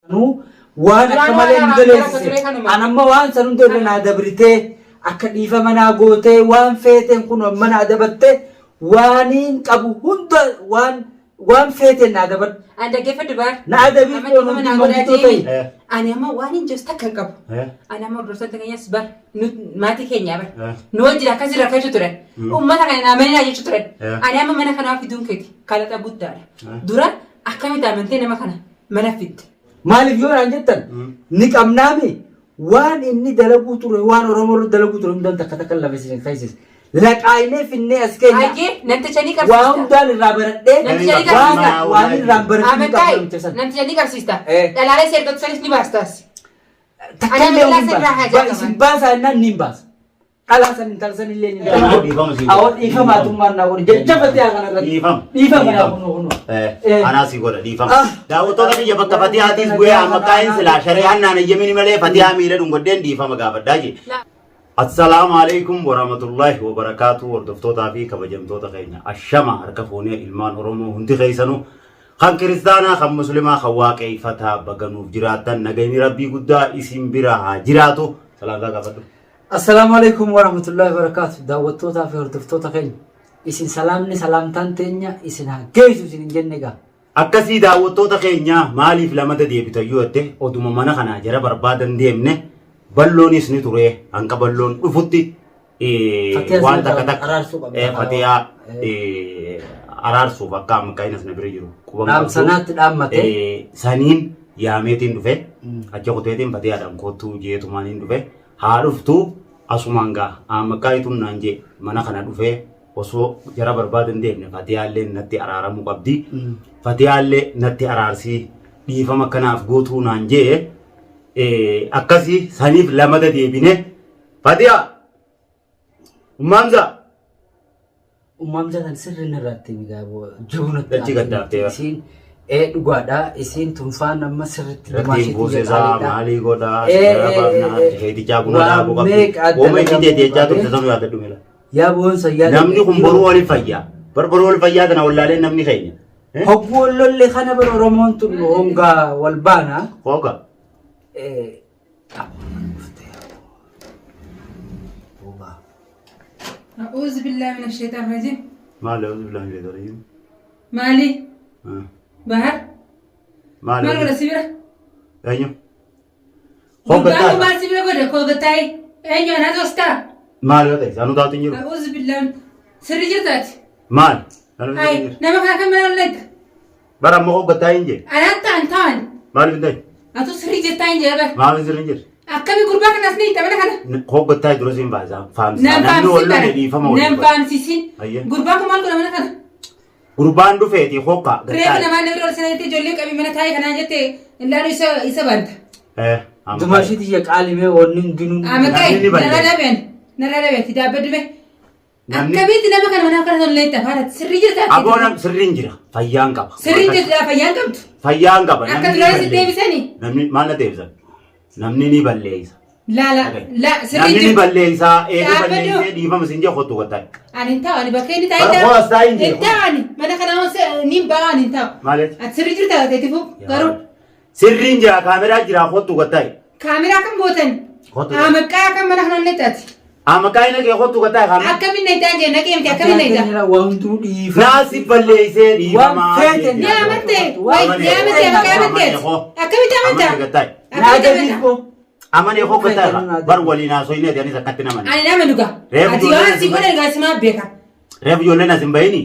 Nuu waan akka Duraan malee waan nu araaraan gara daleessise. ture kanuma. An amma waan san hunda irra naa dabritee akka dhiifama naa gootee waan feeteen kun amma naa dabatte waaniin qabu hunda waan waan feeteen naa dabadhu. An dhaggeeffadhu baar. Na adabii Amma kun dhiifama hundi naa godhaa manguddoo deemi. ta'e. Ani amma waan hin jirus takka hin qabu. Ani amma hordoftoota keenyas bar maatii keenyaa bar. Nu wajjin akkas irra akkachuu turan. Uummata kana naa malinaa jechuu turan. Ani amma mana kanaa fiduun keeti kalaqa guddaadha. Dura akkamitti amantee nama kana mana fidde? Maaliif yoo naan jettan ni qabnaami waan inni dalaguu ture waan Oromoo irra dalaguu ture hundaan takka takka lafa isin keessisu. Laqaaynee finnee as keenya Hayyee namticha ni waa qabsiista. hundaan irraa baradhee Namticha ni waan qabsiista. waan irraa hin baratin hin Amantaa qabnu namicha sana. namticha ni qabsiista. Eh. Dhalaalee seergatu sanis ni baastaas. Takka Ani illee amantaa hin sirraa baasa. hajaa qaba. Isin baasaa jennaan ni hin baasa. Dhalaa san intala san illee ni Dhiifama, dhiifama sii godha. Awwa dhiifama atummaan naa godhi. Jecha fatihaa kana irratti. Dhiifama. Dhiifama naa kunoo kunoo. Anaa sii godha dhiifama. Ah. Daawwattoota biyya bakka Fatihaatiis bu'ee amma kaa'in silaa shari'aan naan eeyyamini malee Fatihaa miila dhungodheen dhiifama gaafadhaa jee. Assalaamu alaikum warahmatullahi wabarakaatu hordoftootaa fi kabajamtoota keenya ashama harka fuunee ilmaan Oromoo hundi keessanuu kan kiristaanaa kan muslimaa kan waaqeeffataa baganuuf jiraattan nagayni rabbii guddaa isin bira haa jiraatu salaamtaa gaafadhu. Assalaamu alaikum warahmatullahi wabarakaatu daawwattootaa fi hordoftoota keenya isin salaamni salaamtaan teenya isin haa geessu isin hin jenne gaa. Akkasii daawwattoota keenya maaliif lamata deebitan yoo jette oduma mana kanaa jara barbaadan deemne balloonis ni ture hanga balloon dhufutti Fatiyaa waan sana takka takka araarsuu qabda. Fatiyaa araarsuuf akka amma qa'inas na bira jiru quban qabdu. Dhaamsanaatti dhaammate. Saniin yaameetiin dhufe achi kuteetiin fatiyaadhaan koottuu jeetumaaniin dhufe haa dhuftu asumaan gaa aammaqqaayituun naan jee mana kana dhufee osoo jara barbaadan deemne fatiyaallee natti araaramuu qabdi. Fatiyaallee natti araarsii dhiifama kanaaf gootuu naan jee akkasii saniif lamata deebine fatiyaa ummaamsa Uumamsa kan sirriin irratti jabunatti. Dachii gaddaaftee bara. Isiin ee dhugaadha. Isiin tunfaan amma sirriitti Irratti buusisaa maalii godhaa Eh, sigara eh, baafnaa eh, eh. sheetichaa buna Waan dhaabuu qabdi. meeqa Wooma itti dalagamuu teetee jechaa qabee. turte sanuu yaadadhu mila. Yaa boonsa yaa Namni kun boruu waliin fayyaa. Bar boruu wal fayyaa tana wallaaleen namni keenya. Eh? Hogguu wal lolle kana bara Oromoon tun hongaa wal baana. Hooga. Eh, A'uuzu billaahi mina sheexaan rajiim. Maali auzu billahi mina shaytaani rajiim. Maali? Ah. Bahar? Maali? Maal godha si bira? Eenyu? Gurbaan Hoggattaa. maal si bira godha? Koogattaa'e. Eenyu anaa toostaa? Maali yoo ta'e anuu taatu hin jiru. A'uuzu billaahi. Sirri jirtaati? Maali? Anuu Hayi hin jiru. nama kana kan mana lolleetta? Bara ammoo hoggattaa hin jee. Anaan ta'an ta'an. Maaliif hin ta'e? Atu sirrii jirtaa hin jee bara. Maaliif sirri hin jirre? Akkami gurbaa kanas ni hiita mana kana? Hoggattaa dura siin baasa. Faamsisaa. Nan Namni wal faamsisin lole bara. dhiifama waliin Nan godha. faamsisin. Ayyee. Gurbaan kun maal godha mana kana? Gurbaan dhufeeti hokka Reefu gattaa'e. namaa namni ol sana jettee ijoollee qabii mana taa'ee kanaa jette ilaalu isa isa banta. Eh, amma Dumaashii tiyya qaalimee wanni hundinuu. Amaqee Namni ni narra balleessa. dhabeen narra dhabeeti daabbadhu mee. Namni- Akkamitti nama kana mana kana tolleetta faara sirrii jirta. Aboo nam sirriin jira. Fayyaan qaba. Sirrii jirta fayyaan qabdu. Fayyaan qaba. Akka Namni ni duraan si balleessa. deebisanii. Namni maal na deebisan? Namni ni balleessa. Laala la sirrii Namni ni jirta. balleessa. Eega Dhaabbadhu. balleessee dhiifama siin jee kottu kottaa. Ani hin taa'u ani bakka inni taa'e Bara koo as taa'e hin jiru. Hin taa'u ani mana kana ni hin ba'u ani hin taa'u. Maal jechuudha? Ati sirrii jirta teetifu garuu. Sirriin jira kaameraa jira kottu kottaa. Kaameraa kam gootan? Kottu. Maqaa kam mana kana lettaati? Maqaa inni kee kottu kottaa kaameraa. Akkamiin na itaan jee naqee miti akkamiin na itaan? Waan hunduu dhiifama. Naasi balleessee dhiifamaa. Waan feete Ni amante wayi ni amante maqaa amante akkamitti amanta? Naa Akkamitti amanta? koo. Amanee koo kottaa bar waliin haasofne anis akkatti namani. Ani nama dhuga. Reefu Ati ijoolleen waan si godhan egaa simaa beeka. Reefu ijoolleen as hin bahini.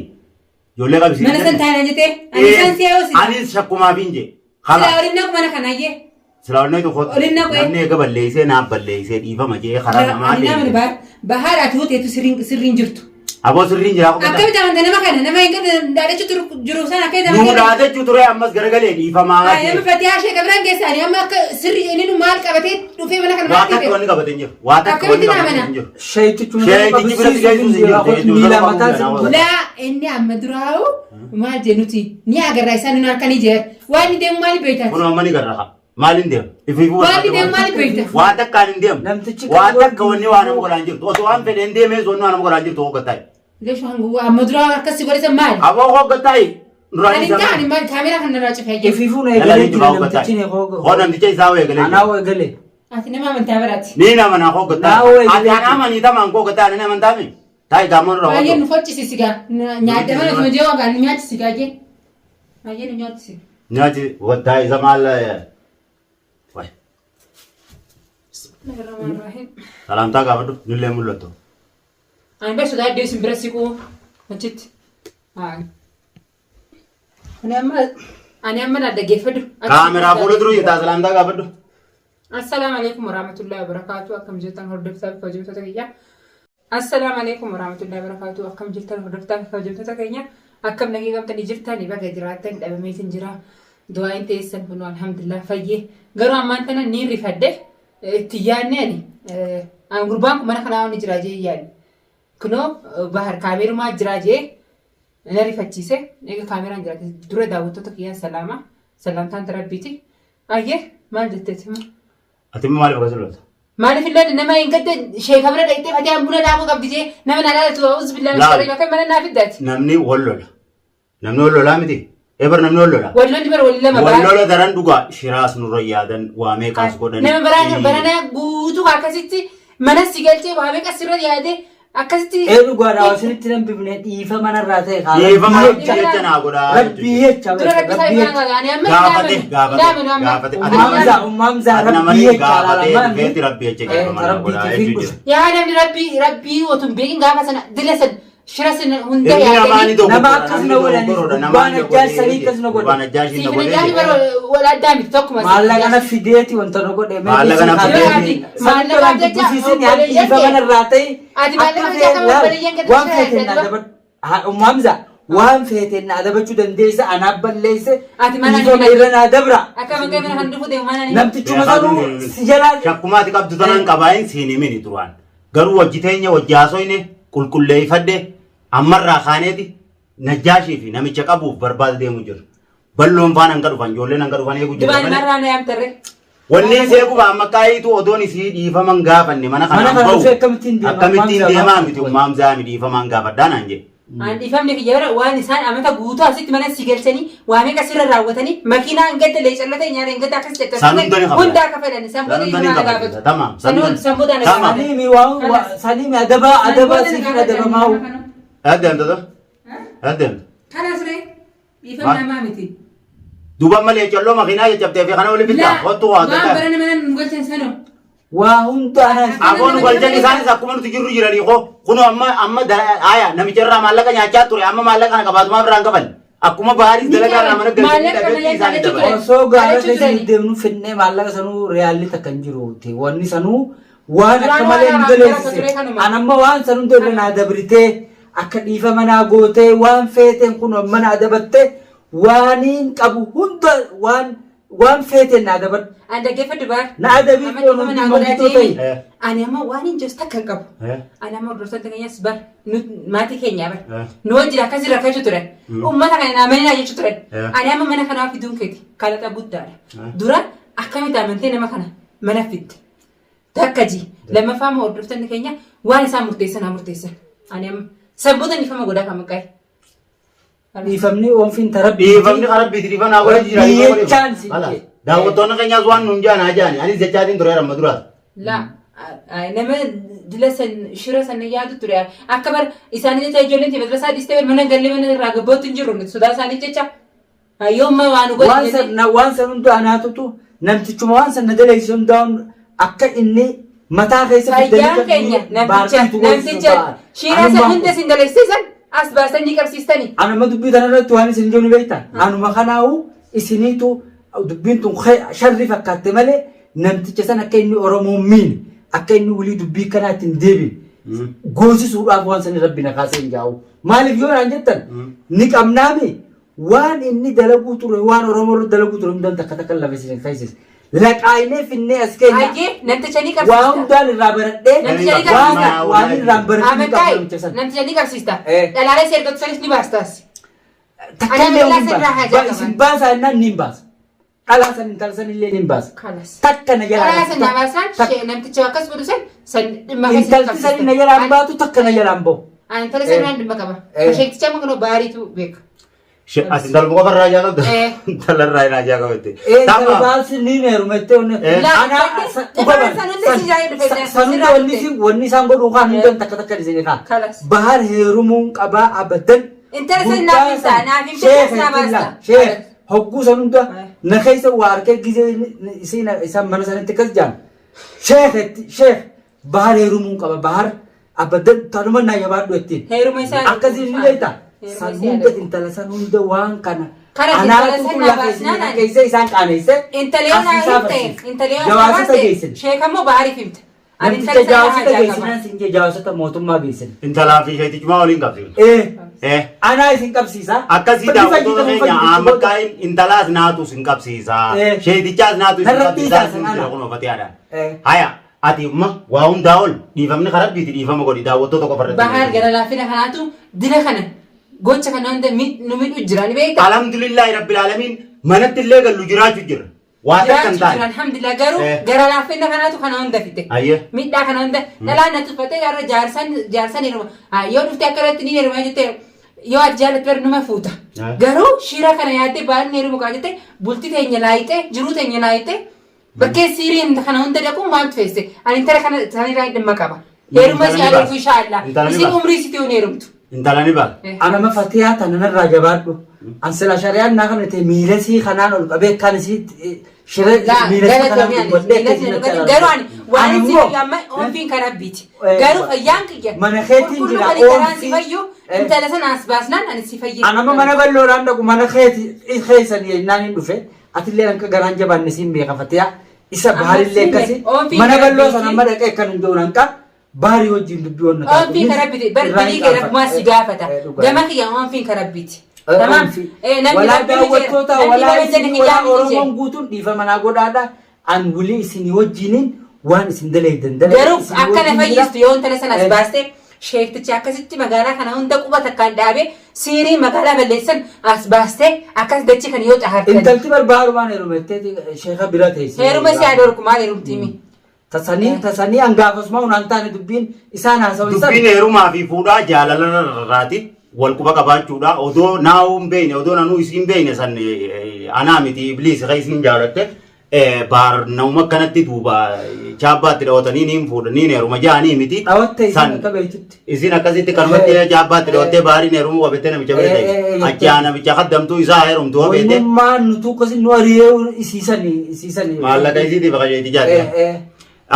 Ijoollee qabsiisee. Mana san taa'ee jettee ani san si haa'u si. Anis shakkumaaf hin jee. Silaa waliin naqu mana kana ayyee. Silaa waliin naqu kottu. Waliin naqu, eh. Namni eega balleessee naaf balleessee dhiifama jee karaa namaa Ani nama deeme. baar bahaar ati hoteetu sirriin jirtu. Aboo sirriin jiraa qofa. Akkamitti amanta nama kana nama hin qabne dhaadachuu jiru sana akkamitti Nuu amanta? dhaadachuu ture ammas garagalee dhiifamaa. Ay, amma fatihaa ishee qabiraan geessa ani amma akka sirri inni nu maal qabatee dhufee mana kana Waa maal takka dhiibe? wanni qabate hin jiru. Waa takka wanni Akkamitti qabate naamana? hin jiru. Sheetichi Sheetichi biratti geessuus hin jiru. Sheetichi miila biratti mataa qabu sin Laa inni amma duraa'u maal jennuti ni agarra isaan nu harka ni jeer. Waan inni deemu maali beektaati? Kun amma ni garraqa. Maal hin deemu? Ifiifuu Waan inni deemu maali beekta? Waa takkaan hin deemu. Namtichi Waa kan takka wanni waa nama godhaan jirtu. Osoo waan fedhe hin deemee osoo wanni waa nama godhaan jirtu hoggattaayi. Leeshu hanga amma duraa akkas si godhatan maali? Aboo hoggattaayi. Nurraa Ani dhiisaa hin mana. ta'ani maal kaameeraa kan narraa cufee jiru. Ifiifuu na Dhala eegalee ni jira cufaa hoggataa. namtichi ni hooga. Hoo namticha isaa hoo eegalee Anaa jira. hoo eegalee. Ati nama amantaa biraati. Ni nama naa hoggataa. Naa hoo eegalee Ati jira. anaa amanii tamaan hoggataa ani amantaa mi? Taa'i gaamoon irraa Baay'ee nu hoggattu. foccisiisi gaa. Nyaadda mana tuma jee waan nu nyaachisi gaa jee. Baay'ee nu nyaachisi. Nyaati waddaa isa maal wayi. Bismillahirrahmanirrahiim. Salaamtaa gaafadhu nillee mul'attu. Ani bee sodaadhee isin bira siquu achitti. Ani amma ani amma na dhaggeeffadhu. Kaameraa fuula dura jirtaa salaamtaa gaafadhu. Assalaamu alaikum warahmatullahi wabarakatuh. Akkam jirtan hordoftoota fi kabajamtoota kiyya. Assalaamu alaikum warahmatullahi wabarakatuh. Akkam jirtan hordoftoota fi kabajamtoota keenya. Akkam nagee qabdanii jirtani baga jiraattan dhabameetiin jira. Du'aayin teessan kunoo alhamdulillah fayyee. Garuu ammaan tana ni rifadhe itti yaadne ani. Ani gurbaan kun mana kanaa ni jira jee yaadne. Kunoo bahar kaameerumaa jira jee na rifachiise. Eega kaameeraan jiraate dura daawwattoota kiyyaan salaama. Salaamtaan rabbiiti. Ayyee maal jetteeti immoo? Ati immoo maaliif akkas lolta? Maaliif illee nama hin gadde sheeka bira dhaqxee fatiyaan buna daakuu qabdi jee nama na laalatu a'uuz billaahi Laal. min akka mana naa fiddaati. Namni wal lola. Namni wal lolaa miti. Ebar namni wal lola. Wal lolli bara wal lama Wal baraa. lola daran dhugaa shiraas nurra yaadan waa meeqaas godhan. Nama baraa baranaa guutuu akkasitti mana si galchee waa meeqa sirra yaadee akkasitti. Ee dhugaadha isinitti nan bifne dhiifama narraa ta'e haa Dhiifama rabbii jecha. jecha naa godhaa Rabbii jecha Dura rabbi isaa rabbii ibaan jecha. gagaa ani amma Gaafate hin gaafate amanu amma. gaafate. Ati Ummaamzaa ummaamzaa Ati rabbii namani jecha gaafatee alaamaan dhufeeti rabbii jecha dhiifama naa godhaa rabbiitiif hin jechuu dhufe. jira. Yaa namni rabbii rabbii otoo hin beekin gaafa sana dila san shira sana hunda Inni namaa ni yaadanii. dogoggora, Nama akkas namni na godhanis dogoggoroodha, gubbaan namaan ajjaa sanii godhee akkas na godhe. Gubbaan ajjaa ishii na Siif godhee najaashi jedhe. bara wal addaa miti tokkuma. Maallaqa na fideeti wanta na godhe. Maallaqa na fideeti. Maallaqa jecha obboleeyyan Dhiifama kee. narraa ta'e. Ati maallaqa jecha kan obboleeyyan kee Waan tuqee feeteen na duba. adabadhu. Ummaamza waan feeteen na adabachuu dandeessa anaaf balleesse. Ati mana Dhiifama irra naa dabra. Akka maqaa mana kan dhufu deemu mana ni. Namtichuma sanuu si jalaa. Shakkumaati qabdu tanaan qabaayin siin himini duraan. Garuu wajji teenya wajji haasoyne qulqulleeffadhe ammarraa kaaneeti Najjaashii fi namicha qabuuf barbaada deemu jira. Balloon faana hanga dhufan ijoolleen hanga dhufan eegu jira Dubaan malee. marraa na yaamtarre. Wanni isee guba amma kaayitu odoon isii dhiifaman gaafanne mana Mana kanaan kana bahu dhufee akkamittiin deema? akkamittiin Ummaamzaa deemaa maal miti ummaamzaa mi dhiifamaan gaafadhaa naan jedhe. An dhiifamni kiyya bara waan isaan amata guutuu asitti mana si galchanii waa meeqa sirra raawwatanii makiinaa hin gadda leecalloo ta'e nyaata hin gadda akkas San hunda ni caccabsite qabda. hunda akka fedhan san San booda hunda ni dhiifama na qabda. gaafatu. Tamaam. San hunda- San booda na Tamaam. gaafatu. Saniimi waa saniimi adabaa adabaa siifin adabamaa'u. Adeemta to. Adeemta. Kanas ree dhiifamni Maal? namaa miti. Duuba amma leecalloo makiinaa caccabtee fi kana oli bittaa. Hottu waa Waan gataa. barana mana nu galchan sanoo. Waa hunda anaa. Aboon galchan isaanis akkuma nuti jirru jiranii koo kunoo amma amma aya namicha irraa maallaqa nyaachaa ture amma maallaqa kana qabaatumaa biraan qaban akkuma baaris dalagaa irraa mana galchanii Maallaqa dhabeetti kana isaanii nyaachaa dabale. Osoo gaara Kadhachuu keessa turani. deemnu finnee maallaqa sanuu riyaalli takka hin jiru. Wanni sanuu waan akka Duraan malee waan nu haraa daleessise. ture kanuma. An amma waan san hunda irra naa dabritee akka dhiifama naa gootee waan feeteen kun mana adabatte waaniin qabu hunda waan waan feeteen na adabadhu. An dhaggeeffadhu baar. Na adabii Amma qoon dhiifama hundi naa manguddo godhaa ta'e. deemi. Ani amma waan hin jirus takka hin qabu. Ani amma hordoftoota keenyas bar nu maatii keenya bar nu wajjin akkasii rakkachuu turan. Uummata kana na amaninaa jechuu turan. Ani amma mana kanaa fiduun keeti kalaqa guddaadha. Dura akkamitti amantee nama kana mana fidde. Takka ji lammaffaa immoo hordoftoonni keenya waan isaan murteessan haa murteessan. Ani amma sanboota dhiifama godhaa kan maqaa. Dhiifamni oomfiin tarabbii. Dhiifamni karaa rabbiiti dhiifama naa godhe jira. Rabbii dhiifama godhe. jechaan si Hala. jedhe. Daawwattoonni keenyaas waan nuun jaan haa jaani. Anis jechaatiin tureera amma duraas. La nama dila san shira san yaadu ture akka bar isaanii jecha ijoolleen ta'e madrasaa dhiistee bar mana gallee mana irraa gabbootti hin jirru nuti sodaa isaanii jecha yoo amma waan nu Waan godhe san na- waan san hunda anaatutu namtichuma waan san na daleessu hundaa'uun akka inni mataa keessa Fayyaan keenya namticha namticha shira san hunda isin daleessisan as baasanii qabsiistanii. Anuma dubbii tana irratti waan isin jennu beektan. Anuma kanaahu isiniitu dubbiin tun sharri fakkaatte malee namticha san akka inni Oromoo miine akka inni wulii dubbii kanaa ittiin deebine goosisuudhaaf waan san rabbi na kaasee hin jaa'u. Maaliif yoo naan jettan ni qabnaami waan inni dalaguu ture waan Oromoo irra dalaguu ture hundaan takka takka lafa isin kaasise. Laqaaynee finnee as keenya Hayyee namticha ni waa qabsiista. hundaan irraa baradhee Namticha ni waan qabsiista. waan irraa hin baratin ni qabna Amantaay namicha sana. namticha ni qabsiista. Eh. Dhalaalee si ergatu sanis ni baastaas. Takka Ani illee dhalaa hin sirraa baasa. haajaa qaban. Isin baasaa jennaan ni hin baasa. Dhalaa san intala san illee ni hin baasa. Kalas. Takka na jalaa Dhalaa san takka- nabaasaan takka- namticha akkas godhu san san dhimma keessa Intalti san na jalaa hin baatu takka na jalaa hin bahu. Ani intala san waan dhimma qaba. Eh. Sheekticha amma kunoo baariitu beeka. Ati intaluma qofa irraa haajaa qabda? Eh. Intala irraa hin haajaa qabatte. Ee Tamma. baasi ni heerumattee wanni. Eh. Laa, Ana dhugaa san hundi si jaayee dhufe san sirraa hunda wanni dhufe. isin wanni isaan godhuu kaan hunda takka takka isin kaa. Kalas. Bahar heerumuun qabaa abadan. Intala san naaf himta, naaf himte, Sheekh naa baasta. Sheekh hogguu san hunda Eh. na keessa waa harkee gizee isiin isaan mana sanitti akkas jaan. Sheekh sheekh bahar heerumuun qaba bahar abadan tanuma naa jabaadhu ittiin. Heeruma isaa Akkasiin ni beekta. Heeruma San isaa hunda yaadatu. intala san hunda waan kana. Kana intala Anaatu san kun naa lafa baasnaan isin ani. keessa isaan qaaneesse. Intala yoo naa Asiisaa himte, barsiise. intala yoo naa Jawaasota baaste, geessin. sheekammoo bahariif himte. Ani Namticha intala sana jawaasota haajaa qaba. geessinaan siin jee jawaasota mootummaa geessin. Intalaa fi sheetichumaa waliin qabsiifna. Ee Eh. anaa isin qabsiisa. Akkasii Bakki daawwattoota fayyadamu keenya fayyadamu amakkaa'in intalaas naatu isin qabsiisa. Eh. Sheetichaas naatu isin Narratti qabsiisa. isaa Isin sana. jira kun fatihaadhaan. Eh. Haya ati amma waa hundaa ol dhiifamni karaa rabbiiti dhiifama godhi daawwattoota qofa irratti. Bahar gara laafina kanaatu dila kana gocha kana hunda nu miidhu jira ni beektaa? Alhamdulillahi rabbil aalamiin manatti illee gallu jiraachuu jira. Waa takka hin Jiraachuu jira taane. alhamdulillah garuu Eh. gara laafina kanaatu kana hunda fide. Ayyee. Miidhaa kana hunda dhalaan na tuffatee gara jaarsan jaarsan heeruma. Ah, Yoo dhufte akka irratti ni heeruma jettee yoo ati jaallattu bari numa fuuta. Eh. Garuu shira kana yaaddee baay'inni heerumu qaba jettee bultii teenya laayixee jiruu teenya laayixee bakkee siiriin kana hunda dhaquu maaltu feesse? Ani intala kana sanirraa dhimma qaba. Heeruma si Intala ni adeemsu baasa. inshaallah. Intala ni Isin baasa. umrii sitti hin heerumtu. Intala ni baasa. Eh. Ana ma fatiyaa tana narraa jabaadhu. An sila shari'aan naa kana ta'e miila sii kanaan ol qabee kan isii shira Laa, miila sii kanaan galatoomii ani. dubbadhee Miila akka sii isin natti dhugatti. Garuu ani waan Ani isin immoo- amma oomfiin kan rabbiiti. Eh, Garuu fayyaan kiyya. Mana keetiin Qulqulluu jira, kan karaan si oomfii- fayyu Eh. intala sana as baasnaan ani si fayyisa. An amma mana bal'oodhaan dhaqu mana keeti keessan jennaan hin dhufe atillee akka garaan jabaanne siin beeka fatiyaa isa Amma baarillee siin akkasi beeka. Oomfiin mana kan bal'oo sana rabbiiti. amma dhaqee kan hin jiru hanqa baarii wajjin dubbii wanna Oomfiin kan rabbiiti. Bar dilii kee rabbumaa si gaafata. Gama kiyya oomfiin kan rabbiiti. Tamaam. Eh, namni Walaa rabbiin jira. daawwattoota Namni walaa bara jala isin walaa kiyyaa miti jira. Oromoon guutuun dhiifama naa godhaadha. An wulii isin wajjiniin waan isin daleeydan dalagaa. Garuu isin akkana wajjin jira. fayyistu yoo intala sana as Eh. baaste sheektichi akkasitti magaalaa kana hunda quba takkaan dhaabee siirii magaalaa balleessan as baastee akkas dachii kana yoo xahartan. Intalti barbaadumaan heerumattee sheeka bira teessee. Heeruma si haadha maal heerumtiimi? Tasanii tasanii hangaafasuma hunaan taane dubbiin isaan haasawaa Dubbiin heerumaa fi fuudhaa jaalala irraati wal quba qabaachuudha. Odoo naa'uu hin beekne, odoo nanuu isiin hin beekne san anaa miti ibliis kan isiin jaalatte baar nama akkanatti duuba chaabbaatti dhawatanii niin fuudha niin heeruma ja'anii miti. Dhawatte isin San akka beektutti. Isin akkasitti kanumatti chaabbaatti dhawattee baariin heerumuu qabattee namicha bira ta'e. Achi namicha kaddamtuu isaa heerumtu hoo beekte. Wannummaan nutu akkasi nu ari'ee isiisanii isiisanii. Maallaqa isiitiif qajeelti jaati.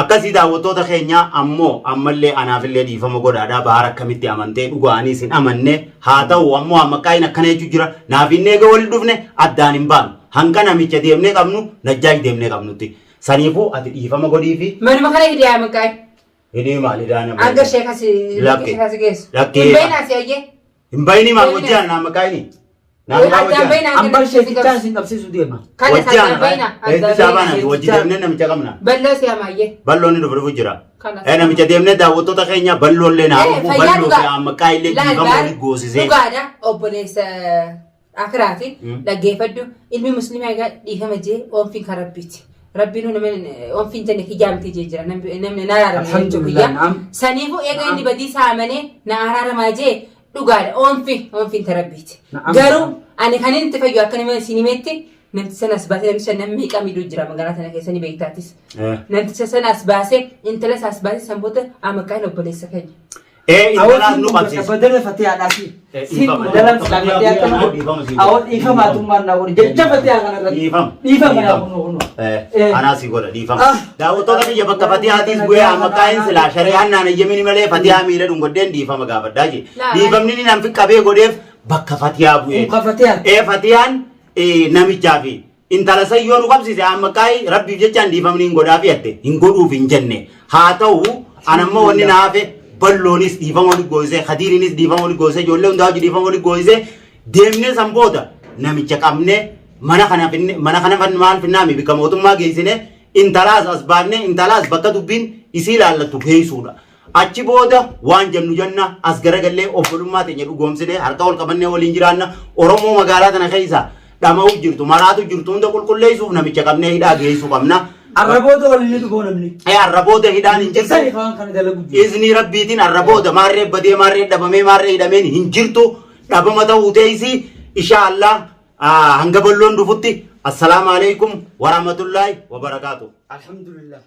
Akkasii daawwattoota keenya ammoo ammallee anaafillee dhiifama godhaadhaa bahar akkamitti amantee dhugaanii isin amanne haa ta'u ammoo ammaqaayin akkana jechuu jira naaf inni eega walitti dhufne addaan hin baanu hanga namicha deemnee qabnu najjaash deemnee qabnutti saniifuu ati dhiifama godhiifi Manuma kana hidhaa maqaa. hidhii maalidhaa nama Hanga sheekas Lakkee. sheekas geessu. Lakkee. Hin bahinaa si ayyee. hin bayinii maal wajjaan naa maqaayini naa maqaa Addaan wajjaan bahinaa. Ambar sheekichaa isin qabsiisu deema. Kana wajjaan addaan bahinaa. eetti saabaana wajji deemnee namicha qabna Bal'oo si hamaayyee. balloon inni dhufu dhufu jira. Kanas. Namicha deemnee daawwattoota keenya balloollee naa Eh, dhufu fayyaa balloo dhugaa. fi ammaqaa illee Laal dhiifama baar olii goosisee. dhugaadha obboleessa akiraati dhaggeeffadhu ilmi musliimaa egaa dhiifama jee oomfiin kan rabbiiti. Rabbiin nama oomfiin jenne kiyyaa miti jee jira namni namni na araarama jechuu Alhamdulillah, kiyya. naam. Saniifuu eega inni badii isaa amanee na araaramaa jee dhugaadha oomfi oomfiin ta rabbiiti. Na'am. Garuu ani kan inni itti fayyu akka nama isin himetti namticha sana as baasee namticha namni meeqa miidhuu jira magaalaa sana keessa ni beektaatis. Namticha sana as baasee intala isaa as baasee sanboota amaqaan obboleessa keenya. Intalaas nu qabsiise. Badala fatihaadhaa si. Eh, Si dhiifama. badalan silaa fatihaa kana Dhiifama sii godhe. Awwa dhiifamaatummaan naa godhe. Jecha fatihaa kana irratti. Dhiifama. Dhiifama naa kunoo kunoo. Anaa si godha dhiifama. Ah. Daawwattoota biyya bakka Fatihaatiis bu'ee ammaqaayin silaa shari'aan naan eeyyamini malee Fatihaa miila dhungodheen dhiifama gaafadhaa jee. Laa. Dhiifamni ni nan qabee godheef bakka Fatihaa bu'ee. Kun ka fatihaa. Fatiyaan namichaa fi intala san yoo nu qabsiise ammaqaayi rabbiif jechaan dhiifamni hin godhaafi jette hin godhuuf hin jenne. Haa ta'u anammoo wanni na hafe balloonis dhiifama wali goosisee kadiirinis dhiifama wali goosisee ijoollee hundaa hojii dhiifama wali goosisee deemnee san booda namicha qabnee mana kana finne mana kana fan maal finnaami bikka mootummaa geessine intalaas as baafnee intalaas bakka dubbiin isii ilaallattu geessuudha. Achi booda waan jennu jenna as garagallee obbolummaa teenya dhugoomsine harka ol qabannee waliin jiraanna Oromoo magaalaa tana keessa dhama'uu jirtu maraatu jirtu hunda qulqulleessuuf namicha qabnee hidhaa geessuu qabna. Arraboota waliin ni dhufoo namni. Arraboota hidhaan hin jirtu. Sani waan kana dalagu jiru. Izni rabbiitiin arraboota maarree badee maarree dhabamee maarree hidhameen hin jirtu dhabama ta'uu teessi Insha Allah hanga balloon dhufutti assalaamu alaikum warahmatullaahi wabarakaatu. Alhamdulillah.